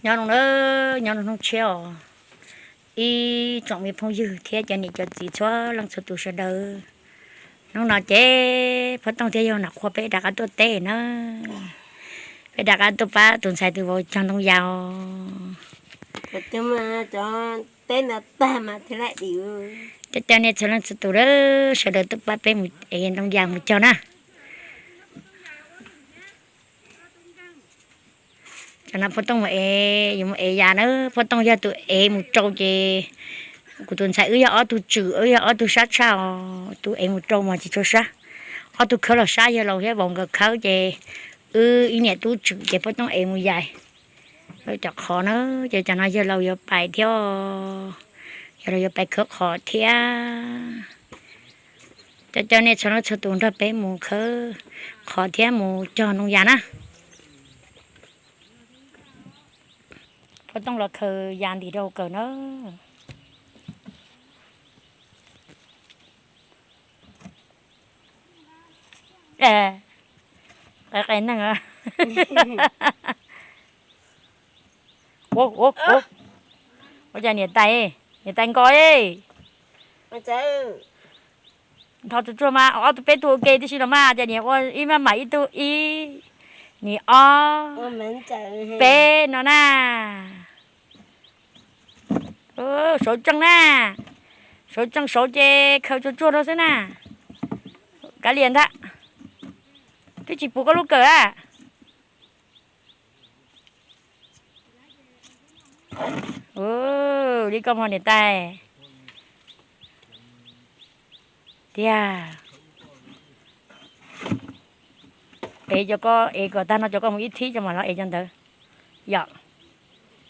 Nyob zoo na, nyob zoo hnub tshiab os, ib tsoom me phooj ywg thiab cov niam cov txiv txhua leej txhua tus sawv daws. Hnub no ces Phob Tooj thiaj yog Nom Qhua peb rov qab tuaj teb na. Peb rov qab tuaj pab tus ntxhais tus vauv cog ntoo yas os. Coj coj nej txhua leej txhua tus sawv daws tuaj pab peb mus ev ntoo yas mus cog na. Tam no Phob Tooj mus ev, yuav mus ev yas na. Phob Tooj yog tus ev mus rau ces kuv tus ntxhais wb yog ob tug tswm, wb yog ob tug sab tshaj os. Tus ev mus rau mas tsis tshua sab. Ob tug khawb los sab, yawg laus thiab vauv nkawd khawb ces wb ib niam tub tswm ces Phob Tooj ev mus yas. Cov qhov na, ces tam no yawg laus yuav pais thiab, yawg laus yuav pais khawb qhov thiab. Coj coj nej txhua leej txhua tus nrog peb mus khawb qhov thiab mus cog ntoo yas na. Phob Tooj los khaws yas ntim rau kawm na. Qe qe neeg. Ua cas niam tais, niam tais nkos e. Nthos tsuag tsuag mas ob tug peb tug ua ke tib si los mas, cas niam ua ib maj mam ib tug ib, niam ob, peb no na. Sauv tseej na, sauv tseej sauv ces khaws tsuag tsuag rau xwb na. Kav liam ntag, twb tsis puv koj lub kawm a. Li koj mog niam tais. Tiag. Ev cov ko, ev kom tag no cov ko mus ib thib cov mam los ev cov ntawd. Yom,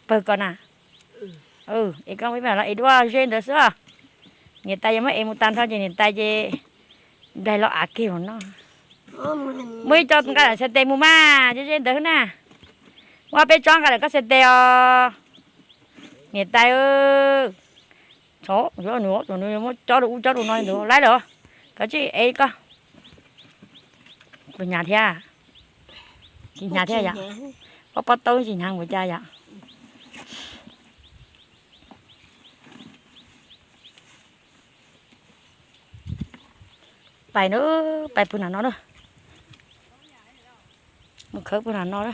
pawg ko na. Ev ko mus ib mam los ev duab ze ntawd xwb. Niam tais yuav muab ev mus tag nrho ces niam tais ces nplaig los av kiag mus no. Muaj ib co nqa lawm xas tes mus mas ze ze ntawd xwb na. Muaj peb tsob nqa lawm koj xas tes os. Niam tais, txhob, nws muab cob rau ub cob rau no ntawd lawm. Koj tsij ev koj. Puas hnyav thiab? Tsis hnyav thiab yom? Pob pob taub tsis hnyav npaum cas yom? Pais na, pais puag nram no na. Mus khawb puag nram no na.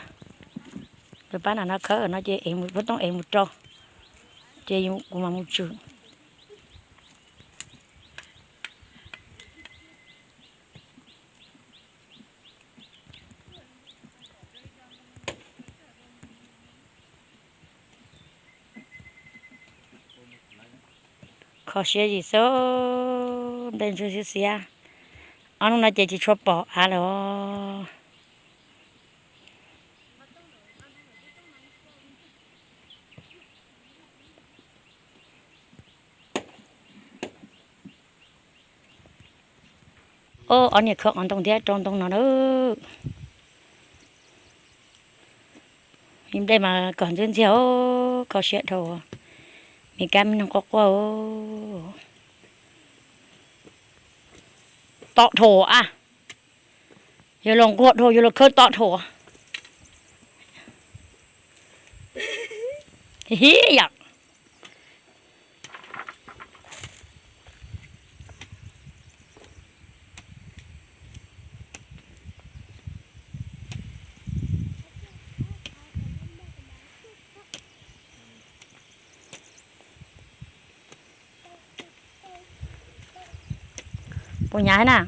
Lawv pab nram no khawb no ces ev mus, Phob Tooj ev mus rau, ces kuv mam mus tswm. Kho siab zim xwb, nplej ntsuag xiab xiab. Ob hnub no ces tsis tshua pom av lawm os. Ob niam khawb qhov ntoo thiab rau ntoo no na. Nplej mas kom ntxhiab ntxhiab, kho siab dhau. Me kab me noog quaj quaj. Tom dhau a. Yog los nquag dhau, yog los khawb tom dhau. Hi yom. Puas hnyav na?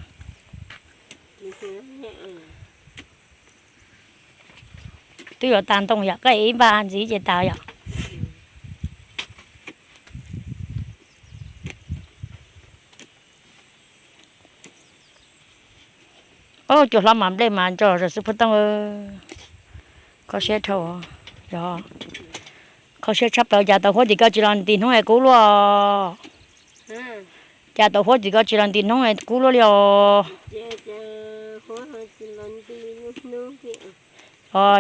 Twb yuav tas ntoo yom, koj ev ib npaj ntxiv ces tas yom. Cuag hlob mas nplej mas nco zog xwb Phob Tooj. Kho siab dhau, yog kho siab tshaj plaws. Cas tau huab tim ko tsis los nti hnub es kub luaj? Cas tau huab tim ko tsis los nti hnub es kub luaj li os?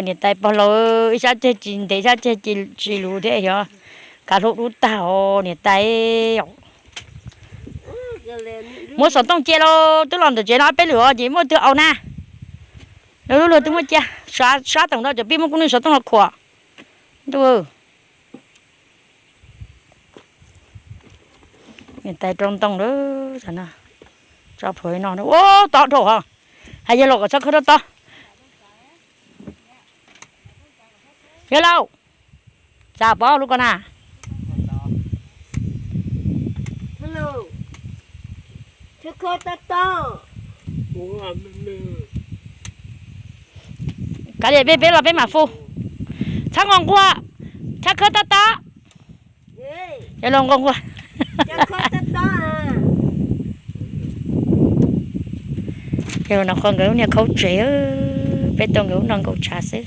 Niam tais pog laus, ib sab ceg tsis ntev, ib sab ceg tsis luv thiab, yog kav hlub dub tag os niam tais. Muab xov tooj cia lauj, twb los ntawm tsev no ob peb lwm os ces muaj twg au na. Lawv lub luag twb muab cia, sab teem no cov pib muab kuv nws xov tooj los khuam. Ntuj, niam tais rau ntoo lawm, tso plhuav li no, ua tod dhau hos. Hais yawg laus kom txhob khawb tob tob. Yawg laus, txav pov lub ko na. Kav liam peb, peb los peb mam fu. Txhob nqua nquag, txhob khawb tob tob. Yawg laus nqua nquag. Yawg laus Nov Qhua nkawd lub niag khaub tsev, peb tau nkawd lub no nkaum tshav xwb.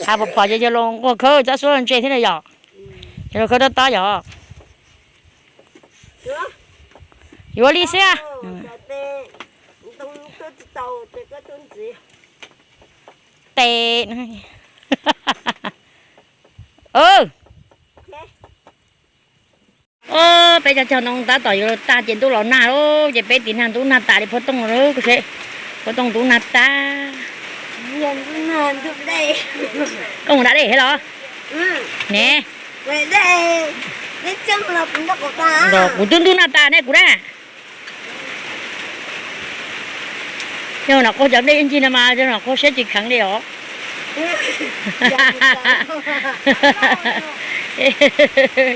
Qhav pom phom ces yawg laus nquag khawb txhob suab ntse thiab na yom. Yawg laus khawb tob tob yom. Yuav li xwb. Tes. Peb cog cog ntoo tab tom yuav tag ces ntuj los nag lauj, ces peb tiv nag ntub nag tas li phua tooj, puas tooj ntub nag tas. Koj mus da dej thiab los? Ne, kuv twb ntub nag tas ne kuv na. Yog Nom Qhua cov nplej ib ncig no mas yog Nom Qhua siab tsis kheev li os.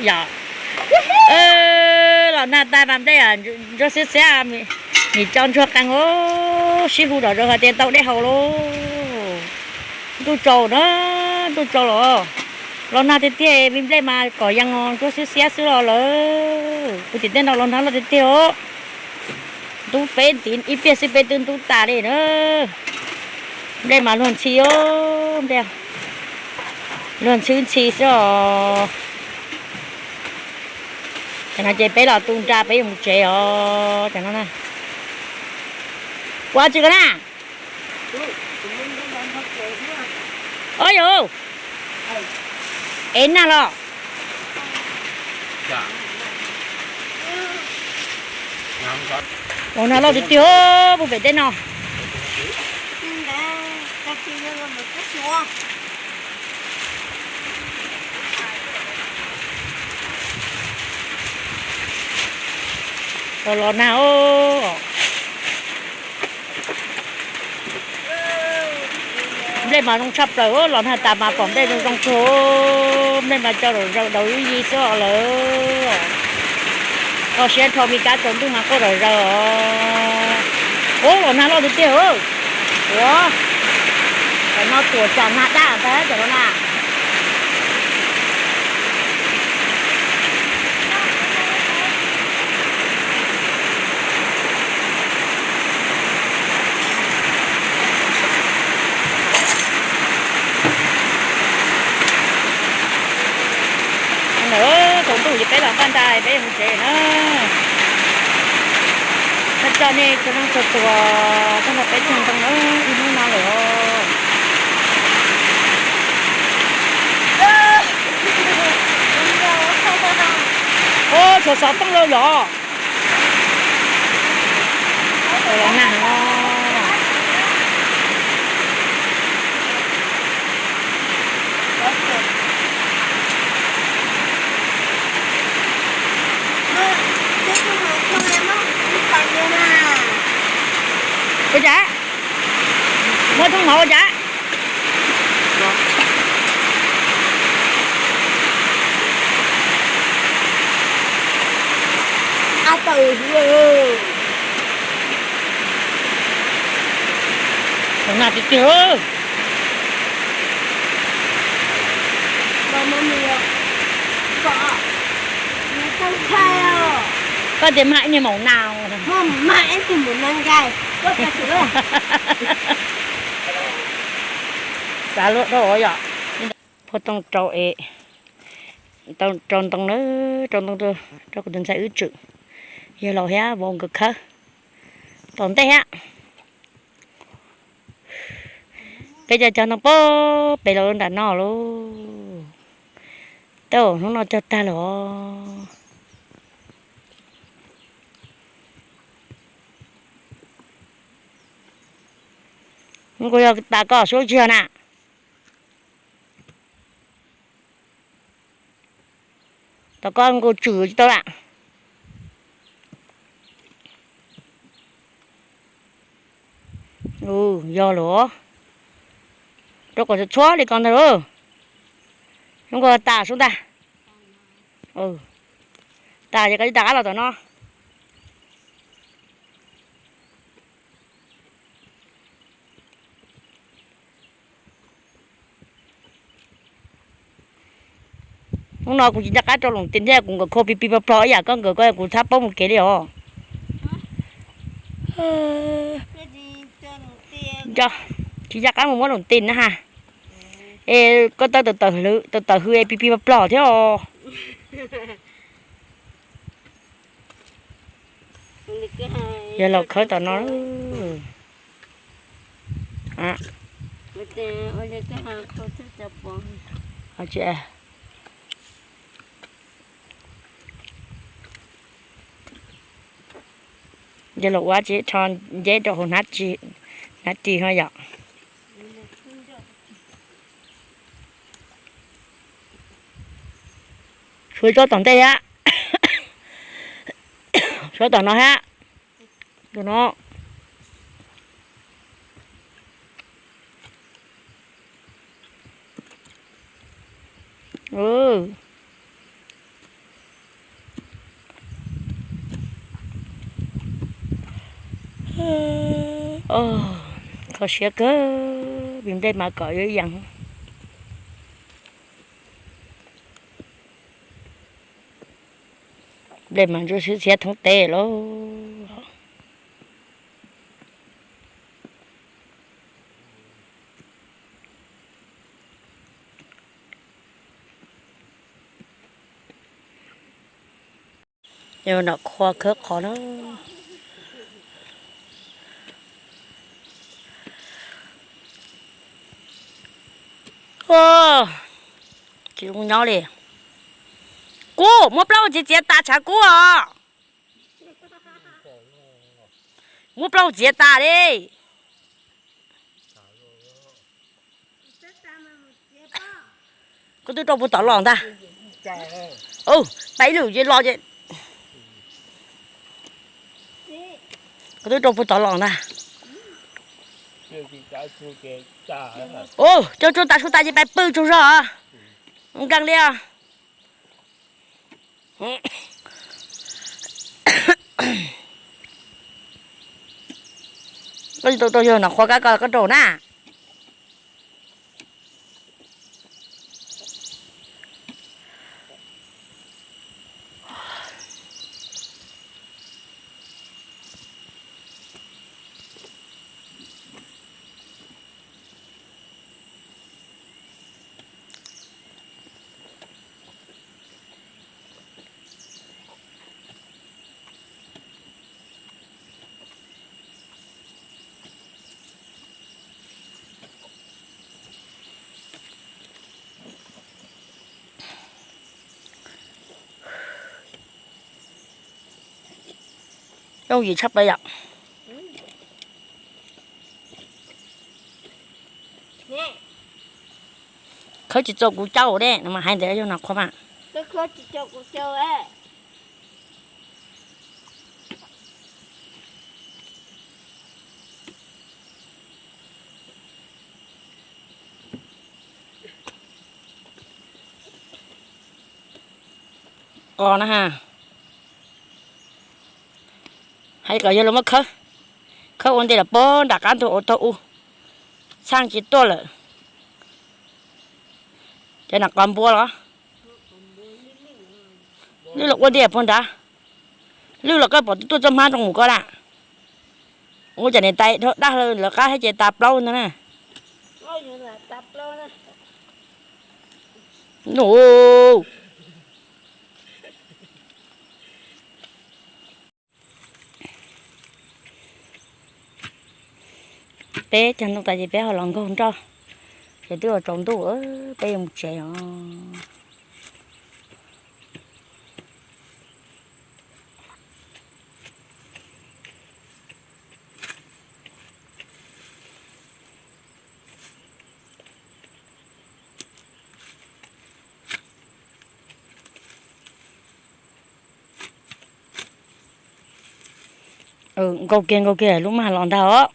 Yog los nag tas mas nplej ntsuab xiab xiab, nim co ntsuag qees os, sib hu zom zaws hais tias tau dej haus lauj. Ntuj tsaus na, ntuj tsaus los, los nag tiag tiag, me nplej mas kom yees os, ntsuab xiab xiab xwb los lawm. Kuv tim tej no los nag loj tiag tiag os. Ntub peb ntiv ib pliag xwb peb twb ntub tas li na. Nplej mas luag ntxhi os, nplej luag ntxhi ntxhi xwb os. Ces no ces peb los tu nra peb yuav mus tsev os. Ces no na, ua tsi ko na. Oj yus, ev nag los? Los nag loj tiag tiag puag pem tej no. Los los nag os. Nplej mas zoo tshaj plaws, los nag tas mas pom nplej zoo zoo tsuag. Nplej mas cov daus ib yig xwb os lawm. Kho siab dhau, me kab tsaus ntuj mas quaj zom zaws os. Ub, los nag loj tiag tiag. Ua, tam no tuam tsam nag daj ntag tam no na. Tsaus ntuj ces peb los npaj nra peb mus tsev na. Thov txim nej txhua leej txhua tus, tag nrho peb txog ntoo na, ib hnub no lawm os. Ub, tshuav xov tooj lawm los. Los nag heev os. Ua cas? Muaj thooj mov ua cas? Los nag tiag tiag. Koj tias mag ib niag maum nas. Xav luaj dhau yom. Phua tooj rau es, rau ntoo na, rau ntoo rau kuv tus ntxhais wb tswm, yawg laus thiab vauv nkawd khawb tom ntej thiab. Peb cov cog ntoo pem los nram no lauj. Tau hnub no cog tag lawm os. Nkaus yog tas koj suab tsis yog na. Tom koj nkaus tswm tsis tau lawm. Yog lawm. Rau kom txhua txhua li ko ntag lauj. Nkaus tas sub ntag. Tas ces koj tib tas qab los tom no. Hnub no kuv tsis nco qab rau Loos Tis thiab, kuv nkawd kho pib pib plog plog ib yam koj nkawd, koj kuv txhob paub mus kev li os. Tsis nco qab mus muab Loos Tis na ha. Es koj tawm tawm hws es pib pib plog plog thiab os. Yog los khawb tom no. Yog los ua tsis tho nceb rau hauv hnab ris ho yom. Suav tsob tom ntej hab, suav tom no hab, no. Kho siab kawg, vim nplej mas kom yuav yees. Nplej mas ntsuab xwb txhiab thoob teb lauj. Yog nom qhuav khawb qhov na. Tsis zoo nyob li. Kub, muab plaub txiav txiav tas tshav kub os. Muab plaub txiav tas li. Koj twb rau puag tom los ntag. Pab ib lwm ces los ces. Koj twb rau puag tom los ntag. Ua coj tsuj tas su tas ces pab pw tsaug zog. Nkees li os. Koj tsis tau rau yog nom qhuav kab ko koj rau na. Yooj yim tshaj plaws yom. Khawb tsis txaus kuv caub de no mas hais ntawd yog nom qhuav mas. Qos na ha. Hais kom yog los muab khawb, khawb ua ntej los puag nram qab ntug ua tau u, txhaj tsis tuaj lawm. Cov nam qos npua los, lwj los ua ntej puag nrad, lwj los koj pom twb tuaj txoj hmab rau mus koj lawm. Ua cas niam tais dhau dab lawv qab thiab ces tas plaub ntag na. Peb cog ntoo tas ces peb ho los nkaug nroj, ces twb yuav tsaus ntuj, peb yuav mus tsev os. Nkaus kiag nkaus kiag lub maj los ntag os.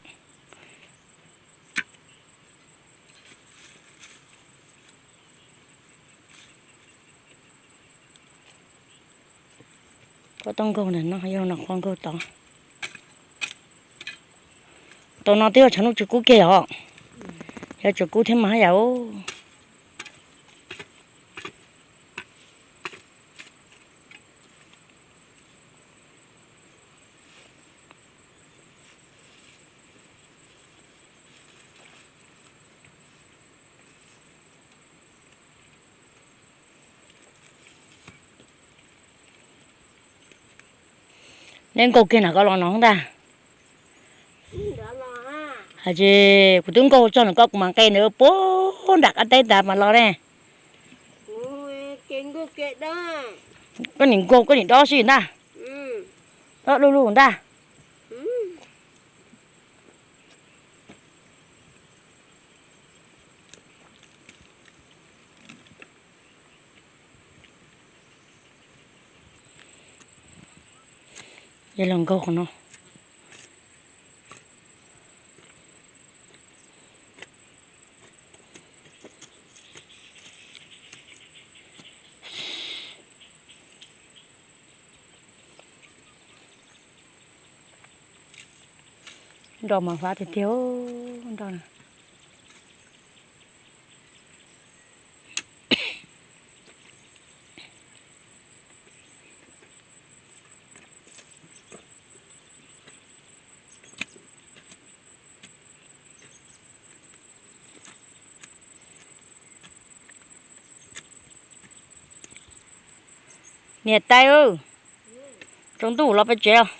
Koj tau nkaug ntawm no yog no qhov nkaug tod. Tau no twb yog tshav ntuj tsis kub kiag os. Yog tsis kub thiab mas haj yam. Neb nkaug kiag nram ko los no ntag. Hais tias kuv twb nkaug txog nram ko kuv mam nqes ntawd puag nram qab teb tas mas los ne. Koj nim nkaug koj nim dob si ntag. Dob du lug ntag. Yog los nkaug qhov no. Nroj mas fab tiag tiag nroj na. Niam tais, tsaus ntuj los peb tsev os.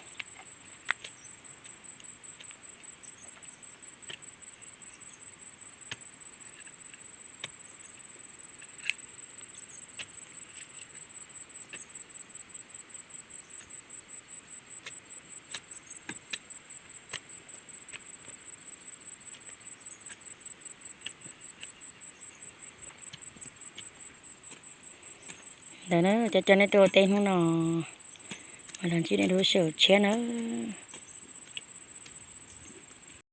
Ntawd na, cov coj nej tuaj ua teb hnub no, los ntsib nej lub sij hawm tshiab nawb.